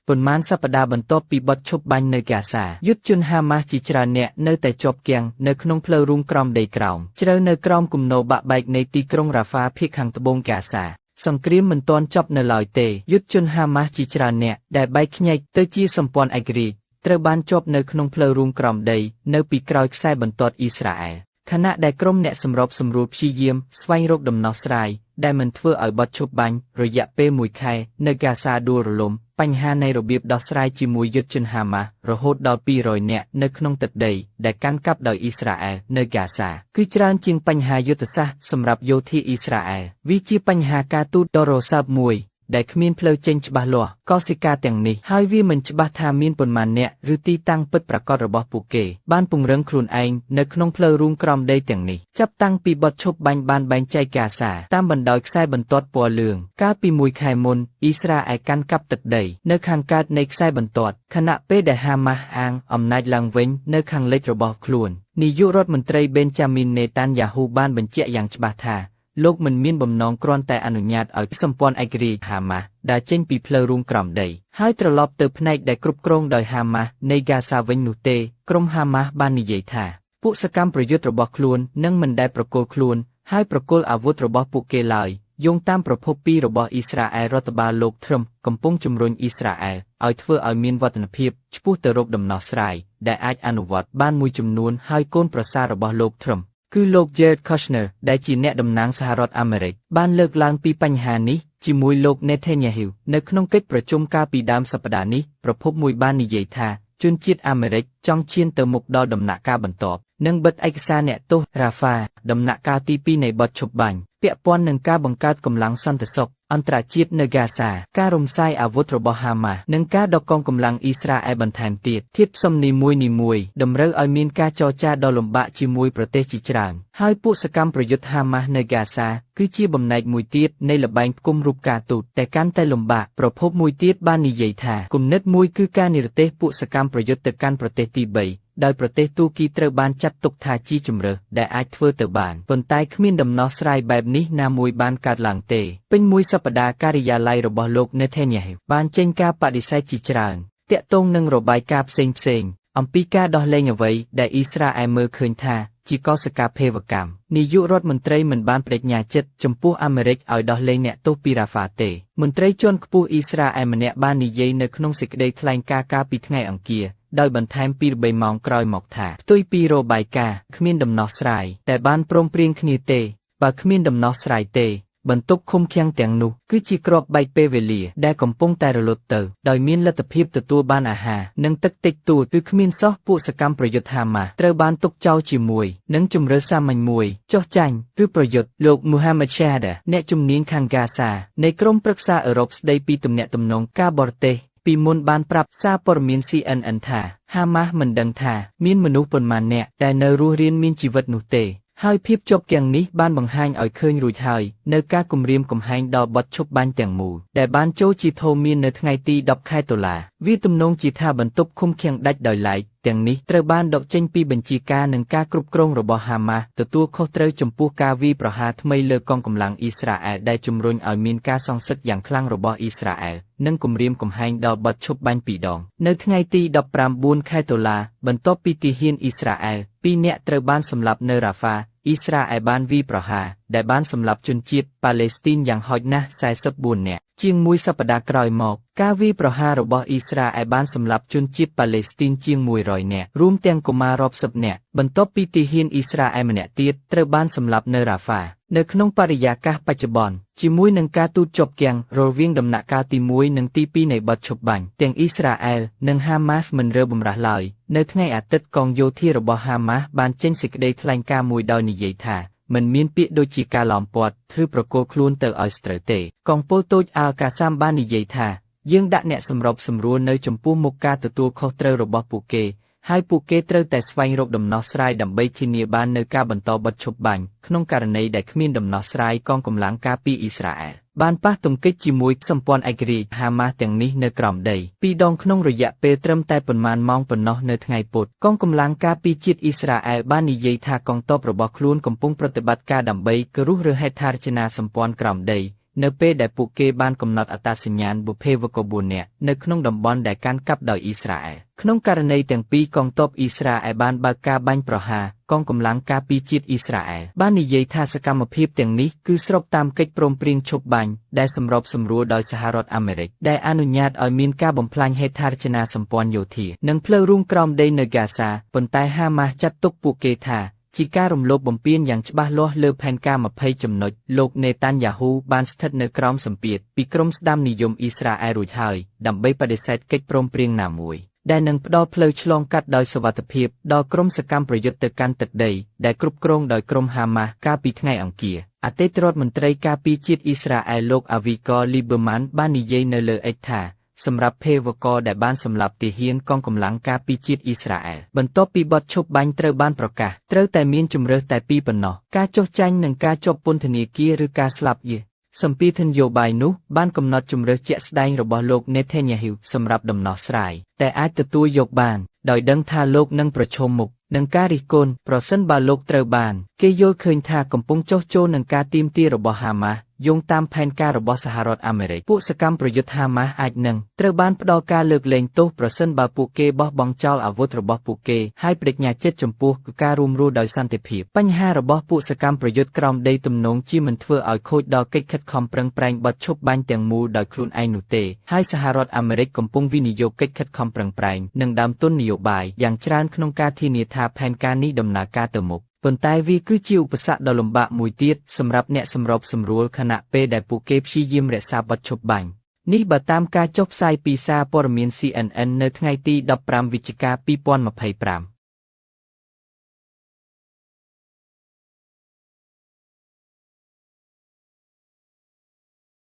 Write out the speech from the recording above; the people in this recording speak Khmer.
ប៉ុន្មានសប្តាហ៍បន្ទាប់ពីបទឈប់បាញ់នៅហ្គាសាយុទ្ធជនហាម៉ាស់ជាច្រើនអ្នកនៅតែជាប់គាំងនៅក្នុងផ្លូវរូងក្រោមដីក្រោមជ្រៅនៅក្រោមគំនរបាក់បែកនៃទីក្រុងរ៉ាហ្វាភាគខាងត្បូងហ្គាសាសង្គ្រាមមិនទាន់ចប់នៅឡើយទេយុទ្ធជនហាម៉ាស់ជាច្រើនអ្នកដែលបែកខ្ញែកទៅជាសម្ព័ន្ធឯករាជ្យត្រូវបានជាប់នៅក្នុងផ្លូវរូងក្រោមដីនៅពីក្រោយខ្សែបន្ទាត់អ៊ីស្រាអែលខណៈដែលក្រុមអ្នកសម្របសម្រួលព្យាយាមស្វែងរកដំណោះស្រាយដែលមិនធ្វើឲ្យបទឈប់បាញ់រយៈពេលមួយខែនៅហ្គាសាដួលរលំបញ្ហានៃរបៀបដោះស្រាយជាមួយយុទ្ធជនហាម៉ាស់រហូតដល់200នាក់នៅក្នុងទឹកដីដែលកាន់កាប់ដោយអ៊ីស្រាអែលនៅហ្គាសាគឺច្រើនជាងបញ្ហាយុទ្ធសាស្ត្រសម្រាប់យោធាអ៊ីស្រាអែលវាជាបញ្ហាការទូតដ៏រសើបមួយដែលគ្មានផ្លូវចេញច្បាស់លាស់កោសិកាទាំងនេះហើយវាមិនច្បាស់ថាមានប៉ុន្មានអ្នកឬទីតាំងពិតប្រាកដរបស់ពួកគេបានពង្រឹងខ្លួនឯងនៅក្នុងផ្លូវរូងក្រោមដីទាំងនេះចាប់តាំងពីបទឈប់បាញ់បានបែងចែកហ្គាសាតាមបណ្ដោយខ្សែបន្ទាត់ពណ៌លឿងកាលពីមួយខែមុនអ៊ីស្រាអែលកាន់កាប់ទឹកដីនៅខាងកើតនៃខ្សែបន្ទាត់ខណៈពេលដែលហាម៉ាស់អាងអំណាចឡើងវិញនៅខាងលិចរបស់ខ្លួននាយករដ្ឋមន្ត្រីបេនចាមីននេតានយ៉ាហ៊ូបានបញ្ជាក់យ៉ាងច្បាស់ថាលោកមិនមានបំណងគ្រាន់តែអនុញ្ញាតឲ្យសម្ព័ន្ធឯករាជ្យហាម៉ាស់ដែលចេញពីផ្លូវរូងក្រោមដីហើយត្រឡប់ទៅផ្នែកដែលគ្រប់គ្រងដោយហាម៉ាស់នៃហ្គាសាវិញនោះទេក្រុមហាម៉ាស់បាននិយាយថាពួកសកម្មប្រយុទ្ធរបស់ខ្លួននឹងមិនដែលប្រគល់ខ្លួនហើយប្រគល់អាវុធរបស់ពួកគេឡើយយោងតាមប្រភពពីររបស់អ៊ីស្រាអែលរដ្ឋបាលលោកទ្រឹមកំពុងជំរុញអ៊ីស្រាអែលឲ្យធ្វើឲ្យមានវឌ្ឍនភាពឆ្ពោះទៅរកដំណោះស្រាយដែលអាចអនុវត្តបានមួយចំនួនហើយកូនប្រសាររបស់លោកទ្រឹមគឺលោក Jared Kushner ដែលជាអ្នកតំណាងសហរដ្ឋអាមេរិកបានលើកឡើងពីបញ្ហានេះជាមួយលោក Netanyahu នៅក្នុងកិច្ចប្រជុំកាលពីដើមសប្តាហ៍នេះប្រភពមួយបាននិយាយថាជនជាតិអាមេរិកចង់ឈានទៅមុខដល់ដំណាក់កាលបន្ទាប់និងបិទឯកសារអ្នកទោសរ៉ាហ្វាដំណាក់កាលទី2នៃបទឈប់បាញ់ពាក់ព័ន្ធនឹងការបង្កើតកម្លាំងសន្តិសុខអន្តរជាតិនៅហ្គាសាការរំសាយអាវុធរបស់ហាម៉ាស់និងការដកកងកម្លាំងអ៊ីស្រាអែលបន្ថែមទៀតធាតុផ្សំនីមួយនីមួយតម្រូវឲ្យមានការចរចាដ៏លំបាកជាមួយប្រទេសជាច្រើនហើយពួកសកម្មប្រយុទ្ធហាម៉ាស់នៅហ្គាសាគឺជាបំណែកមួយទៀតនៃល្បែងផ្គុំរូបការទូតតែកាន់តែលំបាកប្រភពមួយទៀតបាននិយាយថាគំនិតមួយគឺការនិរទេសពួកសកម្មប្រយុទ្ធទៅកាន់ប្រទេសទី3ដោយប្រទេសទូគីត្រូវបានចាត់ទុកថាជាជំរើសដែលអាចធ្វើទៅបានប៉ុន្តែគ្មានដំណោះស្រាយបែបនេះណាមួយបានកើតឡើងទេពេញមួយសប្តាហ៍ការិយាល័យរបស់លោក Netanyahu បានចេញការបដិសេធជាច្រើនទាក់ទងនឹងរបាយការណ៍ផ្សេងផ្សេងអំពីការដោះលែងអ្វីដែលអ៊ីស្រាអែលមើលឃើញថាជាកោសិកាភេវកម្មនាយករដ្ឋមន្ត្រីមិនបានបដិញ្ញាចិត្តចំពោះអាមេរិកឲ្យដោះលែងអ្នកទោសពីរ៉ាហ្វាទេមន្ត្រីជាន់ខ្ពស់អ៊ីស្រាអែលម្នាក់បាននិយាយនៅក្នុងសេចក្តីថ្លែងការណ៍កាលពីថ្ងៃអង្គារដោយបន្ថែមពី3ម៉ោងក្រោយមកថាផ្ទុយពីរបាយការណ៍គ្មានដំណោះស្រាយតែបានព្រមព្រៀងគ្នាទេបើគ្មានដំណោះស្រាយទេបន្ទប់ឃុំឃាំងទាំងនោះគឺជាគ្រាប់បែកពេលវេលាដែលកំពុងតែរលត់ទៅដោយមានលទ្ធភាពទទួលបានអាហារនិងទឹកតិចតួចគឺគ្មានសោះពួកសកម្មប្រយុទ្ធហាម៉ាស់ត្រូវបានទុកចោលជាមួយនឹងជំរើសសាមញ្ញមួយចុះចាញ់ឬប្រយុទ្ធលោកមូហាម៉ាត់ ឆាដាអ្នកជំនាញខាងហ្គាសានៃក្រុមប្រឹក្សាអឺរ៉ុបស្ដីពីទំនាក់ទំនងការបរទេសពីមុនបានប្រាប់សារព័ត៌មាន CNN ថាហាម៉ាស់មិនដឹងថាមានមនុស្សប៉ុន្មាននាក់ដែលនៅរស់រានមានជីវិតនោះទេហើយភាពជាប់គាំងនេះបានបង្ហាញឲ្យឃើញរួចហើយនៅការគំរាមកំហែងដល់បទឈប់បាញ់ទាំងមូលដែលបានចូលជាធរមាននៅថ្ងៃទី10ខែតុលាវាទំនងជាថាបន្ទប់ឃុំឃាំងដាច់ដោយឡែកទាំងនេះត្រូវបានដកចេញពីបញ្ជាការនិងការគ្រប់គ្រងរបស់ហាម៉ាស់ទទួលខុសត្រូវចំពោះការវាយប្រហារថ្មីលើកងកម្លាំងអ៊ីស្រាអែលដែលជំរុញឲ្យមានការសងសឹកយ៉ាងខ្លាំងរបស់អ៊ីស្រាអែលនិងគំរាមកំហែងដល់បទឈប់បាញ់ពីរដងនៅថ្ងៃទី19ខែតុលាបន្ទាប់ពីទាហានអ៊ីស្រាអែលពីរនាក់ត្រូវបានសម្លាប់នៅរ៉ាហ្វាអ៊ីស្រាអែលបានវាយប្រហារដែលបានសម្លាប់ជនជាតិប៉ាឡេស្ទីនយ៉ាងហោចណាស់44នាក់ជាងមួយសប្តាហ៍ក្រោយមកការវាយប្រហាររបស់អ៊ីស្រាអែលបានសម្លាប់ជនជាតិប៉ាឡេស្ទីនជាង100នាក់រួមទាំងកុមាររាប់សិបនាក់បន្ទាប់ពីទាហានអ៊ីស្រាអែលម្នាក់ទៀតត្រូវបានសម្លាប់នៅរ៉ាហ្វានៅក្នុងបរិយាកាសបច្ចុប្បន្នជាមួយនឹងការទូតជាប់គាំងរវាងដំណាក់កាលទី1និងទី2នៃបទឈប់បាញ់ទាំងអ៊ីស្រាអែលនិងហាម៉ាស់មិនរើបំរាស់ឡើយនៅថ្ងៃអាទិត្យកងយោធារបស់ហាម៉ាស់បានចេញសេចក្តីថ្លែងការណ៍មួយដោយនិយាយថាមិនមានពាក្យដូចជាការឡោមព័ទ្ធឬប្រគល់ខ្លួនទៅឲ្យស្ត្រូវទេកងពលតូចអាល់កាសាមបាននិយាយថាយើងដាក់អ្នកសម្របសម្រួលនៅចំពោះមុខការទទួលខុសត្រូវរបស់ពួកគេហើយពួកគេត្រូវតែស្វែងរកដំណោះស្រាយដើម្បីធានាបាននូវការបន្តបទឈប់បាញ់ក្នុងករណីដែលគ្មានដំណោះស្រាយកងកម្លាំងការពារអ៊ីស្រាអែលបានប៉ះទង្គិចជាមួយសម្ព័ន្ធឯករាជ្យហាម៉ាស់ទាំងនេះនៅក្រោមដីពីរដងក្នុងរយៈពេលត្រឹមតែប៉ុន្មានម៉ោងប៉ុណ្ណោះនៅថ្ងៃពុធកងកម្លាំងការពារជាតិអ៊ីស្រាអែលបាននិយាយថាកងទ័ពរបស់ខ្លួនកំពុងប្រតិបត្តិការដើម្បីគរុះរើហេដ្ឋារចនាសម្ព័ន្ធក្រោមដី នៅពេលដែលពួកគេបានកំណត់អត្តសញ្ញាណបុព្វភេវក4នាក់នៅក្នុងតំបន់ដែលកាន់កាប់ដោយអ៊ីស្រាអែលក្នុងករណីទាំងពីរកងទ័ពអ៊ីស្រាអែលបានបើកការបាញ់ប្រហារកងកម្លាំងការពារជាតិអ៊ីស្រាអែលបាននិយាយថាសកម្មភាពទាំងនេះគឺស្របតាមកិច្ចព្រមព្រៀងឈប់បាញ់ដែលសម្របសម្រួលដោយសហរដ្ឋអាមេរិកដែលអនុញ្ញាតឲ្យមានការបំផ្លាញហេដ្ឋារចនាសម្ព័ន្ធយោធានិងផ្លូវរូងក្រោមដីនៅហ្គាសាប៉ុន្តែហាម៉ាស់ចាត់ទុកពួកគេថាជាការរំលោភបំពានយ៉ាងច្បាស់លាស់លើផែនការ20ចំណុចលោកនេតាន់យ៉ាហ៊ូបានស្ថិតនៅក្រោមសម្ពាធពីក្រុមស្ដាំនិយមអ៊ីស្រាអែលរួចហើយដើម្បីបដិសេធកិច្ចព្រមព្រៀងណាមួយដែលនឹងផ្ដល់ផ្លូវឆ្លងកាត់ដោយសុវត្ថិភាពដល់ក្រុមសកម្មប្រយុទ្ធទៅកាន់ទឹកដីដែលគ្រប់គ្រងដោយក្រុមហាម៉ាស់កាលពីថ្ងៃអង្គារអតីតរដ្ឋមន្ត្រីការពារជាតិអ៊ីស្រាអែលលោកអាវីកលីបឺម៉ាន់បាននិយាយនៅលើអិចថាសម្រាប់ភេវករដែលបានសម្លាប់ទាហានកងកម្លាំងការពារជាតិអ៊ីស្រាអែលបន្ទាប់ពីបទឈប់បាញ់ត្រូវបានប្រកាសត្រូវតែមានជម្រើសតែពីរប៉ុណ្ណោះការចុះចាញ់និងការជាប់ពន្ធនាគារឬការស្លាប់យេសម្ពាធនយោបាយនោះបានកំណត់ជម្រើសជាក់ស្ដែងរបស់លោកនេថេញ៉ាហ៊ូសម្រាប់ដំណោះស្រាយតែអាចទទួលយកបានដោយដឹងថាលោកនឹងប្រឈមមុខនឹងការរិះគន់ប្រសិនបើលោកត្រូវបានគេយល់ឃើញថាកំពុងចុះចូលនឹងការទាមទាររបស់ហាម៉ាស់យោងតាមផែនការរបស់សហរដ្ឋអាមេរិកពួកសកម្មប្រយុទ្ធហាម៉ាស់អាចនឹងត្រូវបានផ្ដល់ការលើកលែងទោសប្រសិនបើពួកគេបោះបង់ចោលអាវុធរបស់ពួកគេហើយប្តេជ្ញាចិត្តចំពោះការរួមរស់ដោយសន្តិភាពបញ្ហារបស់ពួកសកម្មប្រយុទ្ធក្រោមដីទំនងជាមិនធ្វើឲ្យខូចដល់កិច្ចខិតខំប្រឹងប្រែងបទឈប់បាញ់ទាំងមូលដោយខ្លួនឯងនោះទេហើយសហរដ្ឋអាមេរិកកំពុងវិនិយោគកិច្ចខិតខំប្រឹងប្រែងនិងដើមទុននយោបាយយ៉ាងច្រើនក្នុងការធានាថាផែនការនេះដំណើរការទៅមុខប៉ុន្តែវាគឺជាឧបសគ្គដ៏លំបាកមួយទៀតសម្រាប់អ្នកសម្របសម្រួលខណៈពេលដែលពួកគេព្យាយាមរក្សាបទឈប់បាញ់នេះបើតាមការចុះផ្សាយពីសារព័ត៌មាន CNN នៅថ្ងៃទី15វិច្ឆិកា2025។